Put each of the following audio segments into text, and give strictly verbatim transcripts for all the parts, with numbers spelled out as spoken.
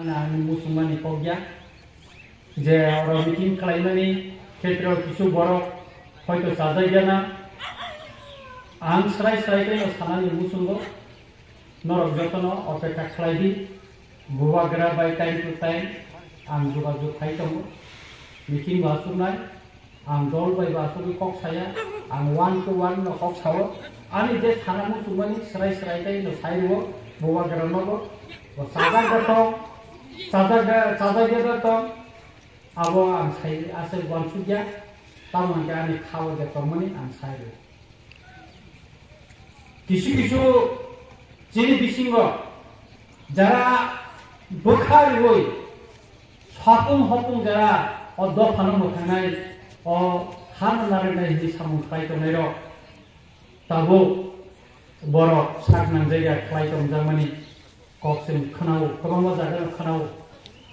Ang muchungmani kok ya je oro meeting khlaimani khetreo kisu borok hoito chajak ya na. Ang srai srai khe sanani muchungo norok jotono opekha khlai di. Bubagra bai time to time ang jogajog khai tongo. Meeting bo achuknai. Ang dol bai bo asugwi kok saya, ang one to one no kok sao. Ani je sana muchungmani srai srai tei no sai rwo, bubagra nogo. Bo chajak da tong, chajak da, chajak da tong. Abo ang sai asai uansukya, tamo hwnkhe ani khao je tongmani ang sai rwo. Kisu kisu chini bisingo jara bwkha riwi sapung hopung jara o dophano mwthangnai o hano narwknai hinwi samung khlai tongnairok tabuk borok sak nang jaiga khlai tongjakmani kok chwng khwnao, kwbangma jagano khwnao.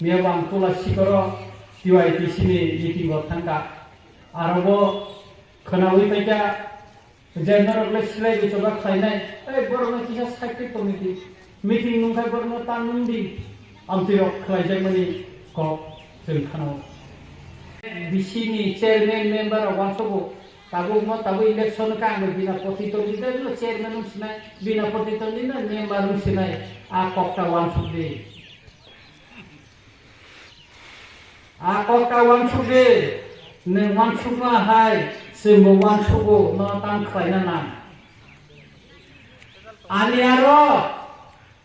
Miyabo ang Tula Sikoro T Y T C ni meeting o thangkha, aro bo khwnawi paikha. Je norok le silai bai choba khlainai, ei borok no kisa side khe tongwi di. Meeting nung khai borok no ta nung di. Amtwi rok khlaijakmani kok chwng khano. B C ni chairman member rok uansugo, tabuk no tabuk election kha ang bina poti tongwi tei no chairman wng sinai, bina poti tongwi no member wng sinai, a kok ta uansuk di. A kok ta uansuk di, nwng uansukma hai, chwngbo uansugo, no tang khlaina nang. Ani aro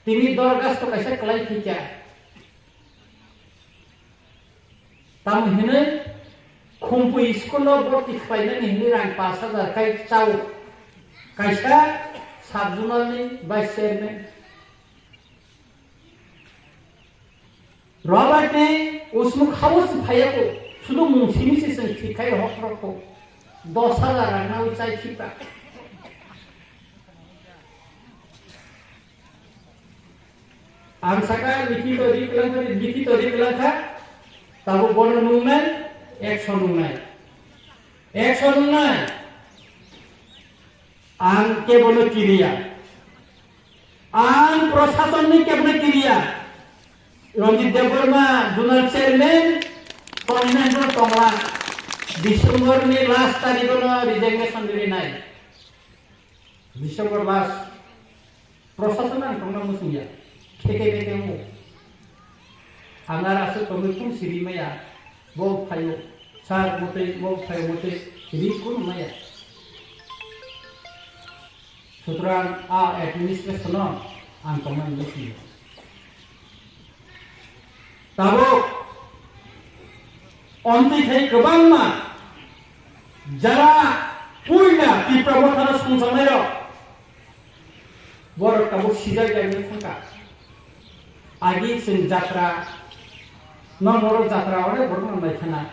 tini dorgasto kaisa kwlai thikya. Tamo hinwi Khumpui school-o borti khlainani hinwi rang pash hajar kai chao. Kaisa sub-zonal ni vice chairman. Robert ni usmuk habo se phaiya ko, sudu mung simi se chwng thik khai rohor rohor ko. Dos hajar rang nawi chai khita. Ang saka likhito ri kwlangkha, likhito ri kwlangkha, tabuk bono nungnai, action nungnai. Action nungnai. Ang kebono kiriya. Ang prosasonni kebono kiriya. Ranjit Debbarma, Zonal Chairman, tongnaino tongla. December ni last tarikh no resignation rinai. December last. Prosason ang tongna muchungya. Khe khe khe khe wngo. Ang ara aswk tongwi phone siri maya. Bo phaio. Sir, motwi, bo phaio motwi. Ri kunu maya. Sutrang a administration no ang tongna muchungya. Tabuk omtwi khai kwbangma jara puila Tipra Mothano songchaknairok borok tabuk sijak ya wngwi thangkha. Agi chwng jatra no moro jatra ore borok no naikhana.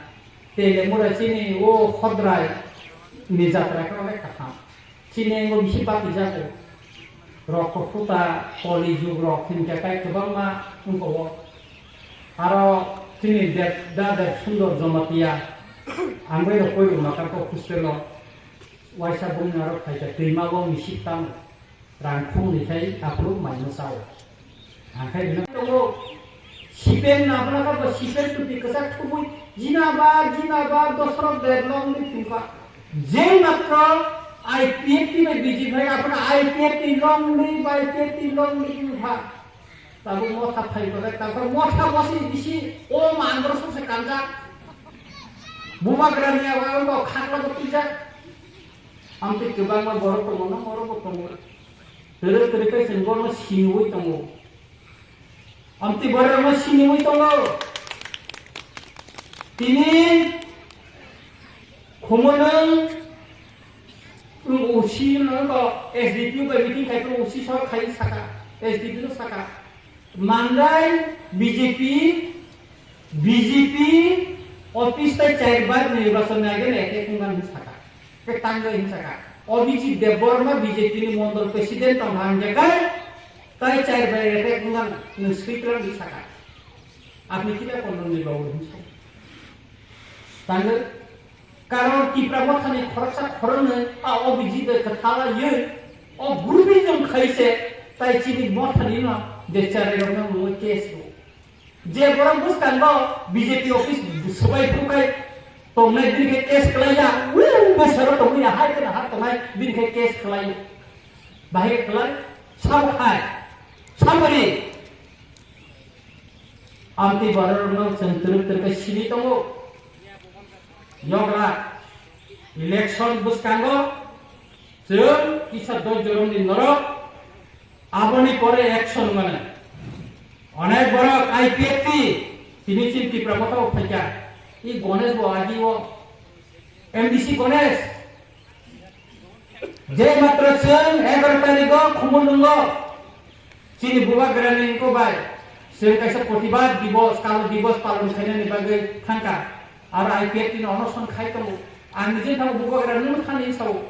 Tele mura chini o Khodrai ni jatra khe ore kaham. Chini engo bisi bati jago. Rok kothuta, koli jug rok hinkhe kai kwbangma wngkha o. Aro chini deb, da deb sundor Jamatia. Ang bai rok koi rwma kar kok hostel o. Waisa bung aro phaikha twima bo misik tamo. Rang khum ni khai aphuru mai no sao. Ang khai bino tongo. Sipen na bla ka ba sipen tu pi kasa thubui. Jina ba, jina ba, dosrok de long ni thumkha. Je matro I P F T bai B J P hai apna I P F T long ni, I P F T long ni thumkha. Tabuk motha phai ko, tabuk motha bosi bisi o mandro sose kanja. Bubagra ni awa ko khakla ko tija. Amtwi kwbangma borok tongo, no borok bo tongo. Twrwk twrwk khe chwng bono siniwi tongo. Amtwi borok no siniwi tongo. Tini Khumulwng, um, O C no ko S D P O bai meeting khai phuru O C sor khai saka, S D P O no saka. Mandai B J P, B J P office tai char bar nirbachon ni age attack wngmani hinwi saka. Tei tangwi hinwi saka. Abhijit Debbarma B J P ni mondol president tong hang jekai tai char bar attack wngmani hinwi swi kwlangwi saka. Apni kiba kondo ni babu hinwi saka. Tangwi Karon Tipra Mothani khoroksa khoroknwi a Abhijit bai kwthala ywng o groupism khaise tai chini mothani no je charai rokno mungwi case rw. Je borok bwskango B J P office swbai phukai tongnai, bini khe case khlai ya, uu, bwsaro tongwi ya, hai kheno ha tongnai, bini khe case khlai ya. Bahai khe khlai, sabo khai, saboni. Amtwi bororokno chwng twrwk twrwk khe sini tongo. Yogra, election bwskango chwng kisa doj joromni norok, aboni pore action mane. Onek borok I P F T, tini chin Tipra Motha o phaikha. I Ganesh bo agi o, M D C Ganesh. Je matro chwng egaroh tarikh o Khumulwngo chini bubagrani wngkha bai chwng kaisa protibad dibos, kalo dibos palon khainani bagwi thangkha. Aro I P F T ni onoson khai tongo. Ang nije thango bubagra nwng thani sao.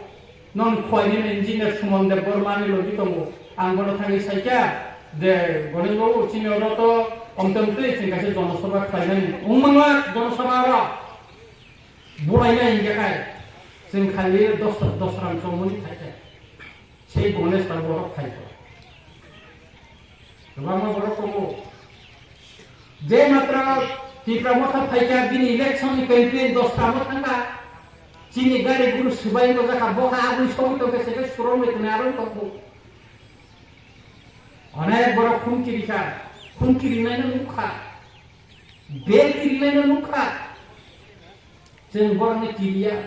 Non khwlainani engineer Suman Debbarma ni logi tongo. Ang bono thangwi saikha je Ganesh babu chini oro to omtwi omtwi chwng kaisa jonosabha khlainani. Wngmangla jonosabha oro. Bulaina hingkha khai, chwng khali dos, dos ram chongmani khaikha. Sei Ganesh tar borok phaikha. Kwbangma borok tongo. Je matra Tipra Motha phaikha, bini election ni campaign dos ram o thangkha. Chini gari guru swbai no jakha, bokha aboni sogwi tongkha, se surom ni tongwi aro tongkha. Onek borok khum kirikha, khum kirinaino nukha. Bel kirinaino nukha. Chwng borokno kiriya.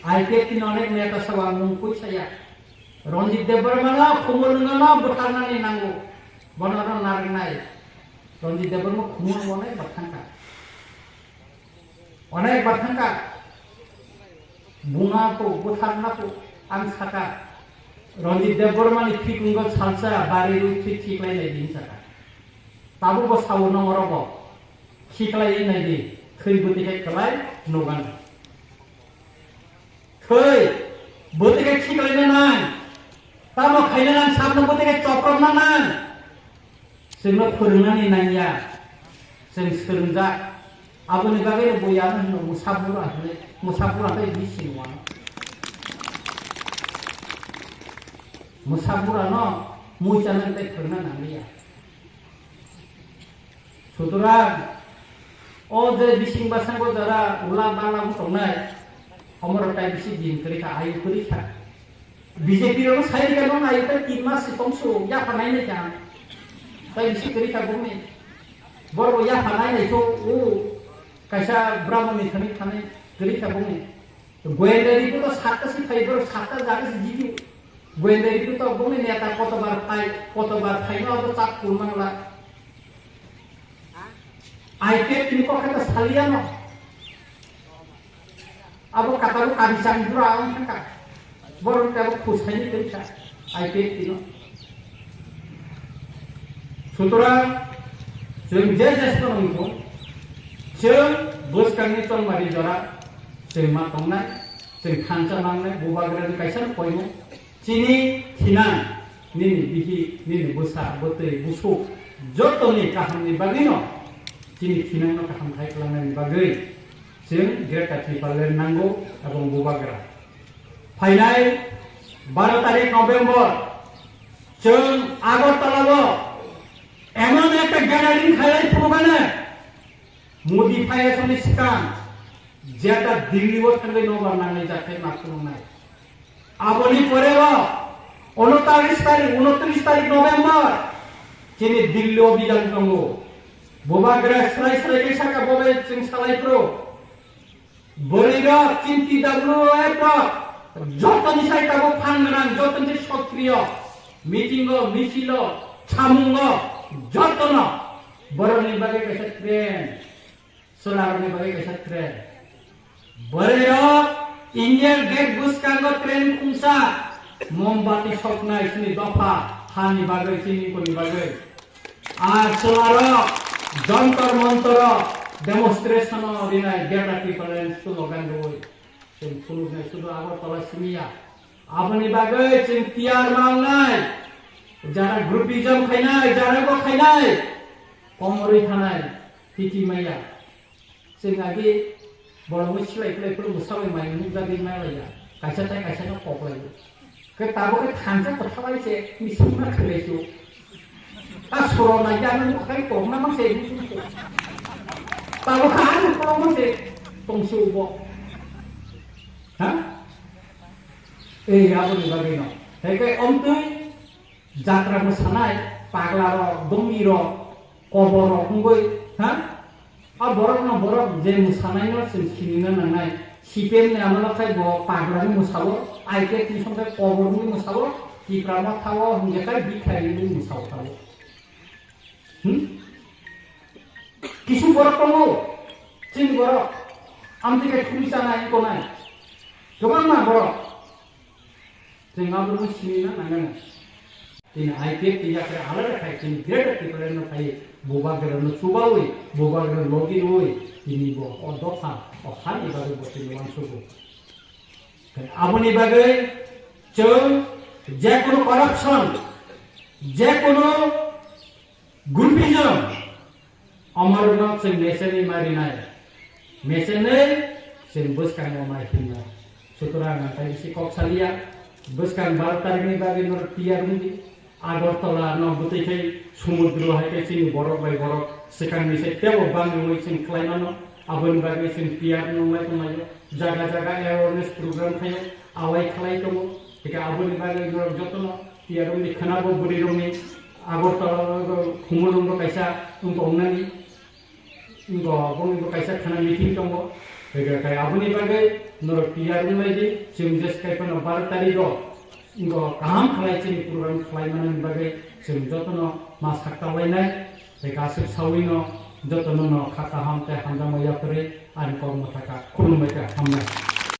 I P F T ni onek neta sabo ang mung koi saya. Ranjit Debbarma no, Khumulwngo no bwtharnani nango. Bono no narwknai. Ranjit Debbarma Khumulwngo onek bar thangkha. Onek bar thangkha. Bungna to, bwtharna to, ang saka. Ranjit Debbarma ni phikungo salsa bari rwi thwi khiklai nai di saka. Tabuk bo sao nongoro bo. Khiklai nai di, thwi bwtwi khe kwlai nugan. Thwi bwtwi khe khiklai na nang. Tamo khaina nang, sabno bwtwi khe chopropna nang. Chwngno phwrwngnani nangya. Chwng swrwngjak. Aboni bagwi bo yano hino musabura hwnwi, musabura tei bising wano. Musabura no muichana tei phwrwngna nangliya. Sutorang, o je bising bwskango jara ula bala wng tongnai, omorok tai bisi din kwrwi kha, ayu kwrwi kha. B J P rok sai rikha, nong ayu tai tin mas si tongsu, yapha nai nai kha. Tai bisi kwrwi kha bumni. Borok yapha nai nai kho, o kaisa Brahmani thani thani kwrwi kha bumni. Goyendari ko to satta si phai, borok satta jaga si jidi. Goyendari ko to bumni neta kotobar phai, kotobar phai no to chak kul mangla. I P F T ni kokha ta saliya no. Abo katago kari chang bura ang thangka. Borok ta abo khusai ni tengsa. I P F T no. Sutorang, chwng je je sono wngkho, chwng bwskangni chongmari jora, chwng ma tongnai, chwng thansa nangnai, bubagrani kaisa koimo, chini thinang, nini bihi, nini bwsa, bwtwi, busuk, jotoni kahamni bagwino, chini thinangno kaham khai kwlangnani bagwi, chwng Greater Tipraland nango, ebong bubagra. Phainai baro tarik November, chwng Agartala o emon ekta gathering khailai phuru gana, Modi phai asoni swkang, jeta Delhi o thangwi nobar nangnai jathai ma phunuknai. Aboni pore o untaris tarik, unotris tarik November, chini Delhi o bijang tongo. Bubagra srai srai khe saka bobai chwng salai phuru. Bwrwirok, chini T W F rok, jotoni sai tabuk phan gwnang, jotoni sai sokriyo, meeting o, misil o, samung o, jotono borokni bagwi kaisa train, chwlarokni bagwi kaisa train. Bwrwirok, Indian gate bwskango train khungsa, mombati soknai chini dopha, hani bagwi, chini koni bagwi. Ar chwlarok Jantar Mantar o demonstration o rinai Greater Tipraland slogan rwui chwng phunuknai sudu Agartala simi ya. Aboni bagwi chwng tiyar mangnai, jara groupism khainai, jara bo khainai, komorwi thanai, titi maya. Chwng agi borokno silai khulai phuru bwsarok mai nukjagwi nai lai ya. Kaisa tai kaisa no kok lai. Khe tabuk khe thansa kwthalai se, bisi ma khwlai su. Ta soro na ya no kai ko na ma se. Ta lo ka anu ko ma se tong su bo. Ha? Ei, aboni bagwi no. Hai kai omtwi jatra mwsanai, pagla rok, dongni rok, kobor rok wngwi, ha? A borok no borok je mwsanai no chwng sinina nangnai. C P M ni amalo khai bo pagla ni mwsao, I P F ni song khai kobor ni mwsao, Tipra Motha o hingke khai bikha ni mwsao tao. Hmm? Kisu borok tongo, chini borok, amtwi khai thumi chanai, tonai. Kwbangma borok. Chwng abono sini na nangani. Chini I P F ni yakre alada khai chini greater Tipraland no khai bubagra no chubawi, bubagra logi roi, chini bo o dopha, o hani bagwi bo chini wansugo. Aboni bagwi chwng je kono corruption, je kono gulpijom, amorno chwng mechani marinai, mechanwi chwng bwskango mai himnai. Sutorang ang tai bisi kok salia, bwskang baro tarikni bagwi norok tiyar wngdi. Agartala no bwtwi khai sumudro hai khe chini borok bai borok swkangni se tebo bangwi chwng khlai mano. Aboni bagwi chwng tiyar nwnglai tonglaio. Jaga jaga awareness program khaio, awai khlai tongo. Hingke aboni bagwi norok jotono tiyar wngdi khwnabo bwrwi rokni Agartala khumulwng bo kaisa wng tongnani. Bo boni bo kaisa khana meeting tongo. Hingke kai aboni bagwi norok tiyar wnglaidi, chwng je sky phano baro tarikgo, bo kaham khlai chini program khlai manani bagwi chwng jotono ma sakta lainai. Tei aswk sawino jotono no kha kaham tei hamjakma yapharwi ani kok mwthaka khulumbai kha hamnai.